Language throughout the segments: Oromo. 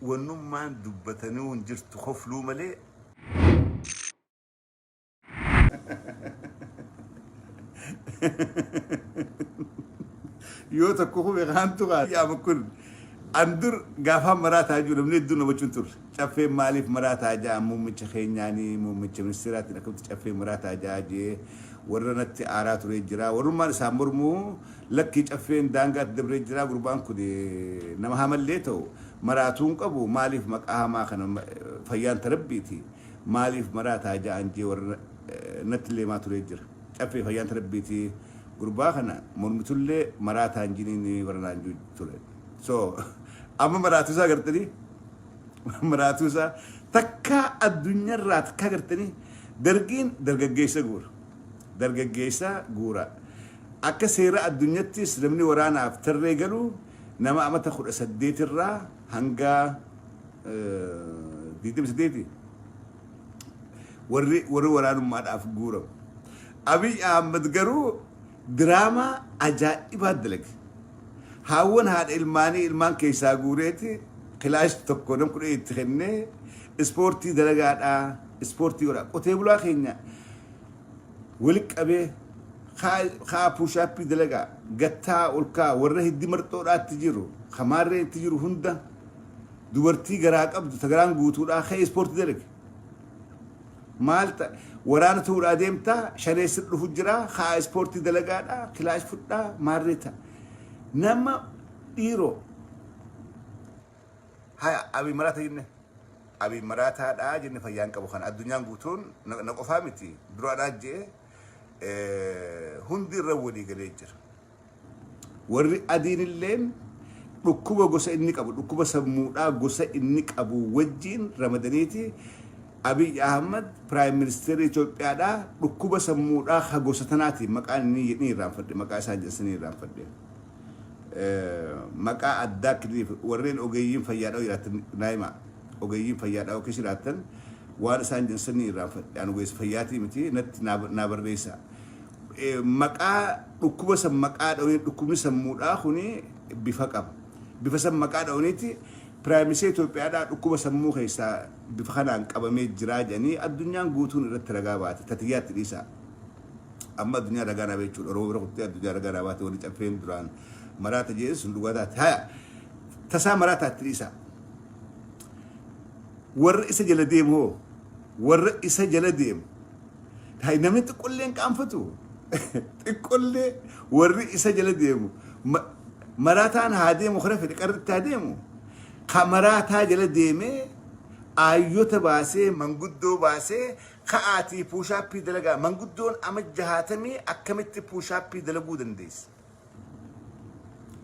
Wannummaan dubbatanuu hin jirtu kofluu malee. Yoo tokko kufe kaantu kaata. Yaama kun an dur gaafaan maraataa jiru namni hedduun na hubachuun turre. Caffeen maaliif maraataa ja'a muummicha keenyaanii muummicha ministeeraatiin akkamitti caffeen maraataa ja'a jee warra natti aaraa turee jira. Warrummaan isaan mormuu lakkii caffeen daangaatti dabree jira gurbaan kun nama hamallee ta'u maraatuu hin qabu maaliif maqaa hamaa kana fayyaan tarabbiiti. Maaliif maraataa ja'an jee warra natti leemaa turee jira. Caffee fayyaan tarabbiiti gurbaa kana mormitullee maraataan jiniini warra naan jiru ture. So amma maraatuu isaa gartanii maraatuu isaa takkaa addunyaarraa takkaa gartanii dargiin dargaggeessa guura. Dargaggeessa guura. Akka seera addunyattis namni waraanaaf tarree galu nama amata 18 irraa hanga 28 warri warri waraanummaadhaaf guuramu. Abiy Ahmad garuu diraamaa ajaa'ibaa dalage. Haawwan haadha ilmaanii ilmaan keessaa guureeti kilaash tokko nam kudha itti kennee ispoortii dalagaadhaa ispoortii godhaa qotee bulaa keenya wali qabee kaa puushaappii dalagaa gattaa ol kaa warra hiddi marxoodhaatti jiru kamaarree itti jiru hunda dubartii garaa qabdu ta garaan guutuudhaa ka'ee ispoortii dalage. Maal ta waraana ta'uudhaa deemtaa shanee sir dhufu jira kaa ispoortii dalagaadhaa kilaash fudhaa maarree ta'a. Nama dhiiroo haya abii maraata jenne abii maraataadhaa jenne fayyaan qabu kana addunyaan guutuun na qofaa miti duraadhaa jee hundi irra walii galee jira. Warri adiin illeen dhukkuba gosa inni qabu, dhukkuba sammuudhaa gosa inni qabu wajjiin ramadaniiti Abiy Ahmad Prime Minister Itoophiyaadhaa dhukkuba sammuudhaa ka gosa tanaati maqaan inni ni irraanfadhe maqaa isaan jedhan ni irraanfadhe. Maqaa addaa kiliif warreen ogeeyyiin fayyaadhaa jiraatan naa himaa ogeeyyiin fayyaadhaa yoo keessa jiraatan waan isaan jedhan ni irraanfadhe an ogeessa fayyaatii miti natti naa barreessaa. Maqaa dhukkuba san maqaa dhawanii dhukkubni sammuudhaa kuni bifa qaba. Bifa san maqaa dhawaniiti Piraayim Ministeera Itoophiyaadhaa dhukkuba sammuu keessaa bifa kanaan qabamee jiraa jedhanii addunyaan guutuun irratti ragaa baate tatiyyaatti dhiisaa. Amma addunyaan ragaa naa jechuudha. Oromoo bira kuttee addunyaa ragaa naa baate warri caffeen duraan maraata jedhe sun dhugaa taate. Haya tasaa maraataatti dhiisaa. Warra isa jala deemu hoo warra isa jala deemu Hay namni xiqqollee hin qaanfatu. Xiqqollee warri isa jala deemu maraataan haa deemu kara fedhe qarritti haa deemu. Ka maraataa jala deemee aayyota baasee manguddoo baasee ka'aatii puushaappii dalagaa manguddoon ama jahaatamii akkamitti puushaappii dalaguu dandeessi?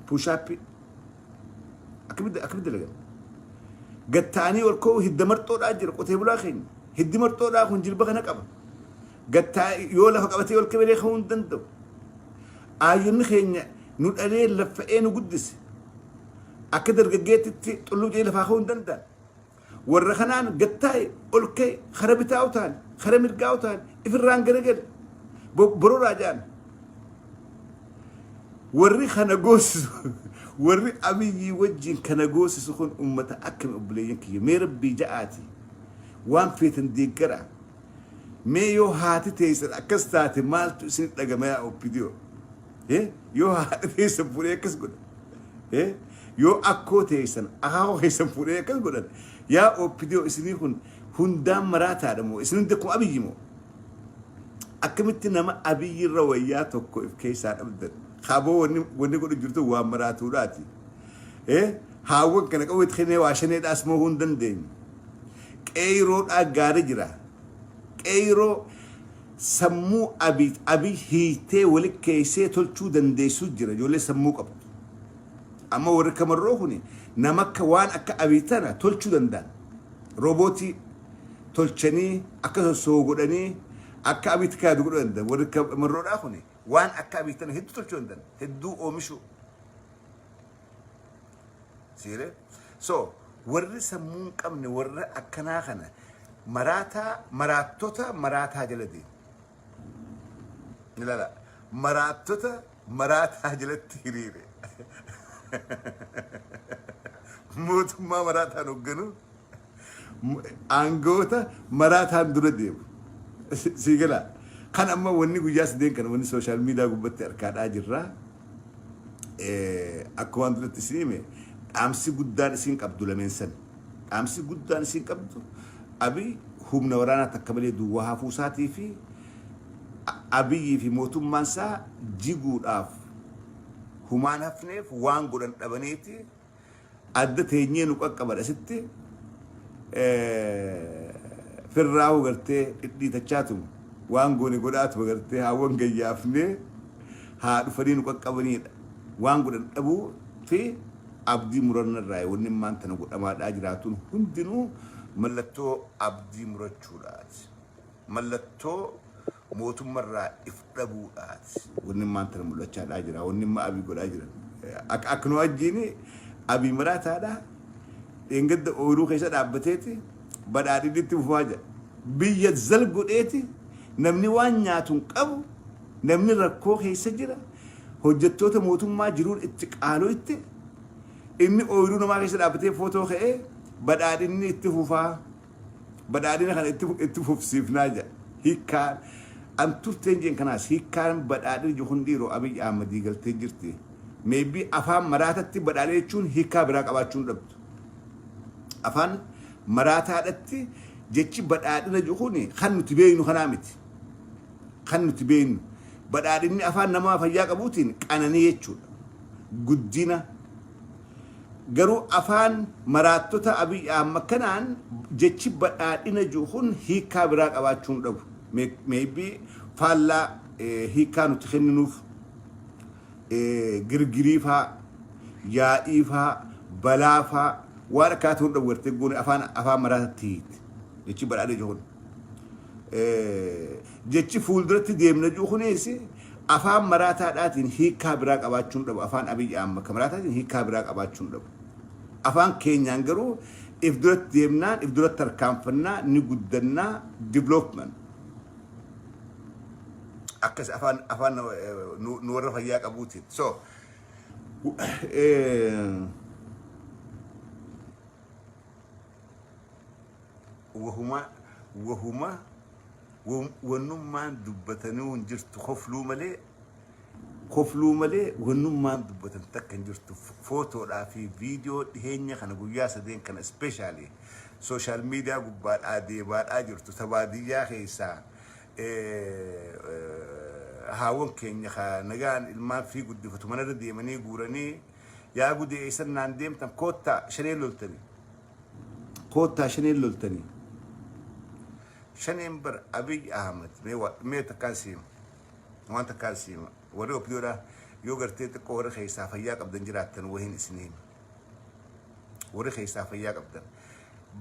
Puushaappii akkamitti akkamitti dalagan? Gad ta'anii ol ka'uu hidda marxoodhaa jira qotee bulaa keenya. Hiddi marxoodhaa kun jilba kana qaba. Gad taa'ee yoo lafa qabatee ol ka'ee ka'uu hin danda'u. Aayyonni keenya nu dhalee laffa'ee nu guddise. Akka dargaggeettitti xulluu jedhee lafaa ka'uu hin danda'an. Warra kanaan gad taa'e ol ka'e kara bitaa utaale kara mirgaa utaale ifirraan garagale bororaa jedhan. Warri kana goosisu warri Abiyyii wajjin kana goosisu kun ummata akkami obboleeyyan kiyya mee rabbii ja'aati waan feetan deeggara mee yoo haati teessan akkas taate maaltu isin dhagama yaa OPDO yoo haadha teessan fuudhee akkas godha Yoo akkoo teessan akaakoo keessan fuudhee akkas godhan yaa OPDO isinii kun hundaan maraataadha moo isin hundi akkuma Abiyyi moo akkamitti nama Abiyyi irra wayyaa tokko if keessaa dhabdan kaaboo wanni wanni godhu jirtu waan maraatuudhaati haawwan kana qabu itti kennee waa shaneedhaas moo hin dandeenyu qeeyroodhaa gaarii jira qeeyroo sammuu Abiy Abiy hiiktee wali keessee tolchuu dandeessu jira ijoollee sammuu qabdu. Amma warri kamarroo kuni nama akka waan akka Abiy tana tolchuu danda'an. Roobootii tolchanii akka sossoo'u godhanii akka Abiy kaadu godhuu danda'an. Warri kamarroodhaa kuni waan akka Abiy tana hedduu tolchuu danda'an. Hedduu oomishuu. Siiree? So warri sammuu hin qabne warra akkanaa kana Maraataa maraattota maraataa jala deema. Ilaala maraattota maraataa jalatti hiriire. Mootummaa maraataan hoogganu aangoota maraataan dura deemu. Sii galaa. Kan amma wanni guyyaa sadeen kana wanni social media gubbatti harkaadhaa jirra. Akka waan duratti isin hime dhaamsi guddaan isin qabdu lameen san. Dhaamsi guddaan isin qabdu Abiy humna waraanaa takka malee duwwaa hafuu isaatii fi Abiyyii fi mootummaan isaa jiguudhaaf humaan hafneef waan godhan dhabaniiti adda teenyee nu qaqqaban asitti firraahu gartee dhidhiitachaatuma waan goone godhaatuma gartee haawwan gayyaafnee haa dhufanii nu qaqqabaniidha. Waan godhan dhabuu fi abdii murannarraa wanni ammaan tana godhamaadhaa jiraatuun hundinuu mallattoo abdii murachuudhaati. Mallattoo mootummarraa if dhabuudhaati. Wanni ammaan tana mul'achaadhaa jira. Wanni amma Abiy godhaa jiran. Akka nu wajjin Abiy maraataadha. Dheengadda ooyiruu keessa dhaabbateeti badhaadhinni itti fufaa jira. Biyya zal godheeti namni waan nyaatu hin qabu. Namni rakkoo keessa jira. Hojjettoota mootummaa jiruun itti qaaloyte. Inni ooyiruu namaa keessa dhaabbatee footoo ka'ee badhaadhinni itti fufaa. Badhaadhina kana itti fufsiifnaa jedha. Hiikkaan an turteen jeen kanaas hiikkaan badhaadhina jiru kun dhiiroo Abiy Ahmadii galtee jirti. Maybe afaan maraatatti badhaadhina jechuun hiikkaa biraa qabaachuu hin dhabdu. Afaan maraataadhatti jechi badhaadhina jiru kun kan nuti beeknu kanaa miti. Kan nuti beeknu badhaadhinni afaan namaa fayyaa qabuutiin qananii jechuudha. Guddina. Garuu afaan maraattota Abiy Ahmad kanaan jechi badhaadhina jiru kun hiikkaa biraa qabaachuu hin dhabu. Maybe faallaa hiikkaa nuti kenninuuf girgirii faa, yaa'ii faa, balaa faa waan akkanaa ta'uu hin dhabu gartee goone afaan maraatatti hiikti. Jechi badhaadhina jiru kun. Jechi fuulduratti deemna jiru kunis afaan maraataadhaatiin hiikkaa biraa qabaachuu hin dhabu. Afaan Abiy Ahmad kan maraataatiin hiikkaa biraa qabaachuu hin dhabu. Afaan keenyaan garuu if duratti deemnaan, if duratti tarkaanfannaa, ni guddannaa, development. Akkas afaan nu warra fayyaa qabuutiin. So, wahuma wahuma wannummaan dubbatanuu hin jirtu, kofluu malee, kofluu malee wannummaan dubbatan takka hin jirtu. Footoodhaa fi viidiyoo dhiheenya kana guyyaa sadeen kana especially social media gubbaadhaa deemaadhaa jirtu ta baadiyyaa keessaa haawwan keenya ka nagaan ilmaan fi guddifatu manarra deemanii guuranii yaa gudee eessan naan deemtan, koottaa shaneen loltanii, koottaa shaneen loltanii. Shaneen bar Abiy Ahmad mee takkaan siima, waan takkaan siima. Warri OPDOdha yoo gartee xiqqoo warri keessaa fayyaa qabdan jiraattan wahiin isin hima. Warri keessaa fayyaa qabdan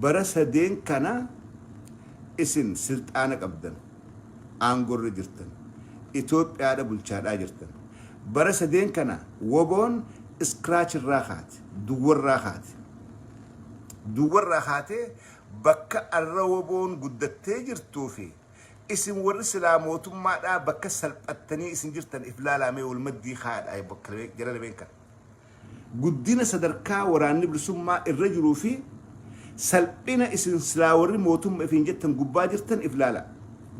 bara sadeen kana isin silxaana qabdan, aangorra jirtan, Itoophiyaadha bulchaadhaa jirtan. Bara sadeen kana WBOn scratch irraa kaate, duwwarraa kaate, duwwarraa kaatee bakka arra WBOn guddattee jirtuu fi isin warri silaa mootummaadhaa bakka salphattanii isin jirtan if laalaamee wal maddii kaadha bakka jara lameen kana. Guddina sadarkaa waraanni bilisummaa irra jiruu fi salphina isin silaa warri mootumma ifiin jettan gubbaa jirtan if laala.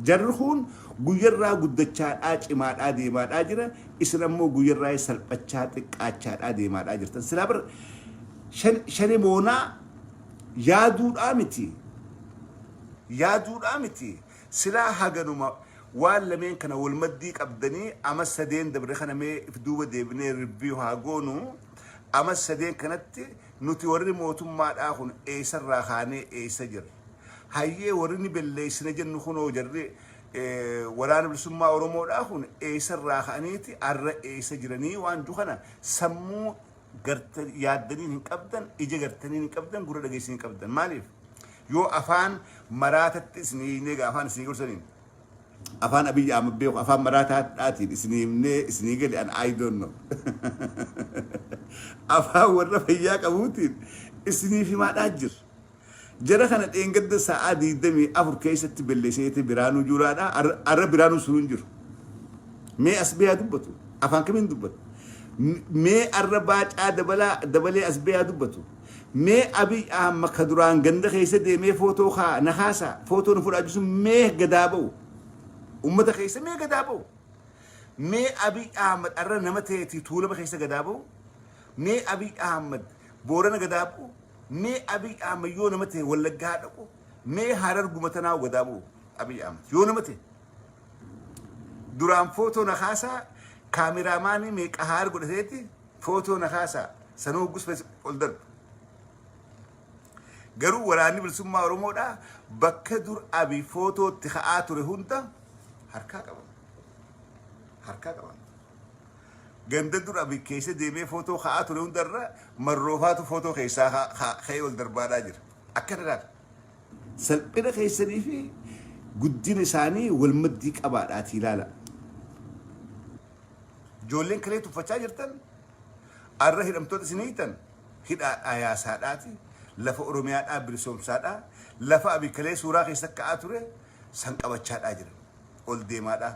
Jarri kun guyyarraa guddachaadhaa cimaadhaa deemaadhaa jira, isin ammoo guyyarraa salphachaa xiqqaachaadhaa deemaadhaa jirtan. Silaa bar shane moonaa yaaduudhaa miti. Yaaduudhaa miti. Silaa haganuma waan lameen kana wal maddii qabdanii ama sadeen dabre kana mee if duuba deebinee review haa goonu. Ama sadeen kanatti nuti warri mootummaadhaa kun eessarraa kaanee eessa jirra? Hayyee, warri ni belleessina jennu kunoo jarri waraana bilisummaa Oromoodhaa kun eessarraa ka'aniiti arra eessa jiranii waan jiru kana sammuu garta yaaddaniin hin qabdan, ija gartaniin hin qabdan, gurra dhageessanii hin qabdan. Maaliif? Yoo afaan maraatatti isinii hiiknee egaa afaan isinii gorsaniin afaan Abiyyi Ahmad beeku afaan maraataadhaatiin isinii himnee isinii gale an I don't know. Afaan warra fayyaa qabuutiin isiniif himaadhaa jira. Jara kana dheengadda sa'aa 24 keessatti belleseeti Biraanuu Juulaadha. Arra Biraanuu sunuu hin jiru. Mee as bayaa dubbatu. Afaan kamiin dubbatu? Mee arra Baacaa Dabalaa Dabalee as bayaa dubbatu. Mee Abiy Ahmad ka duraan ganda keessa deemee footoo kaa na kaasaa footoo na fudhaa jiru mee gadaa ba'u. Ummata keessa mee gadaa ba'u. Mee Abiy Ahmad arra nama ta'eeti Tuulama keessa gadaa ba'u. Mee Abiy Ahmad Boorana gadaa bu'u. Mee Abiy Ahmad yoo nama ta'e Wallaggaa dhaqu. Mee Harar gumatanaa gadaa bu'u Abiy Ahmad yoo nama ta'e. Duraan footoo na kaasaa, kaameraamaanii meeqa haar godhateeti footoo na kaasaa, sanuu hoggus ol darbu. Garuu waraanni bilisummaa Oromoodhaa bakka dur Abiy footootti ka'aa ture hunda harkaa qaban. Harkaa qaban. Ganda dur Abiy keessa deemee footoo ka'aa ture hundarra marroofaatu footoo keessaa ka'ee ol darbaadhaa jira. Akkana laala. Salphina keessanii fi guddina isaanii wal maddii qabaadhaatii ilaala. Ijoolleen kalee tuffachaa jirtan arra hidhamtoota isin hiitan hidhaadhaa yaasaadhaati lafa Oromiyaadhaa bilisoomsaadhaa lafa Abiy kalee suuraa keessa ka'aa ture san qabachaadhaa jiran ol deemaadhaa.